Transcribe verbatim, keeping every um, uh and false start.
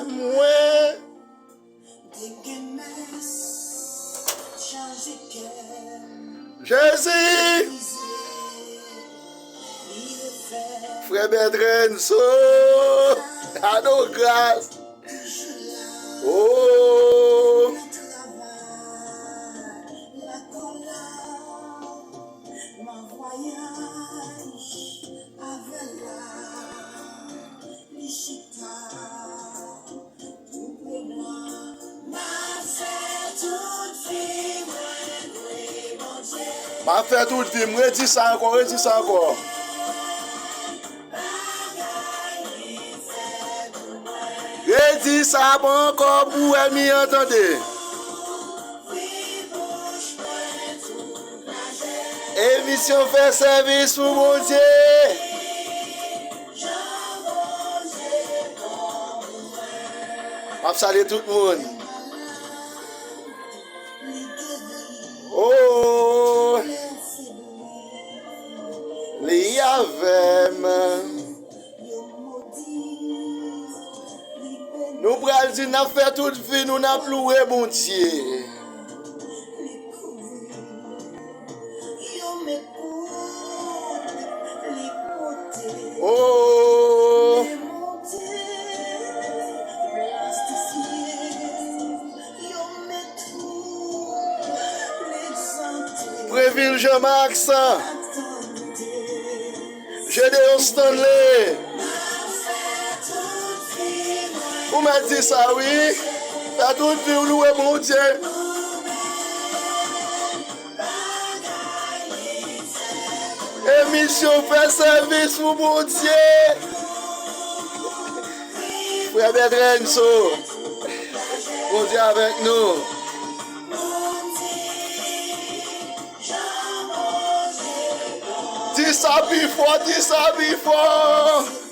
Mwen. Jezi! Frè Bètrenso! Ado gras! Oh! M ap fè tout vi m, redi sa ankò, redi sa ankò. Redi sa ankò pou ènmi an tande. Emisyon fè sèvis pou Bondye. M ap salye tout moun. Oh, li avè m. Nou pral di n ap fè tout vi nou n ap louwe Bondye. Oh. Previl Jean Max. Gedeon Stanley. Ou mèt di sa wi. Fè tout vi w louwe Bondye. Emisyon fè sèvis pou Bondye. Frè Bètrenso, Bondye avèk nou. Di sa pi fò, di sa pi fò.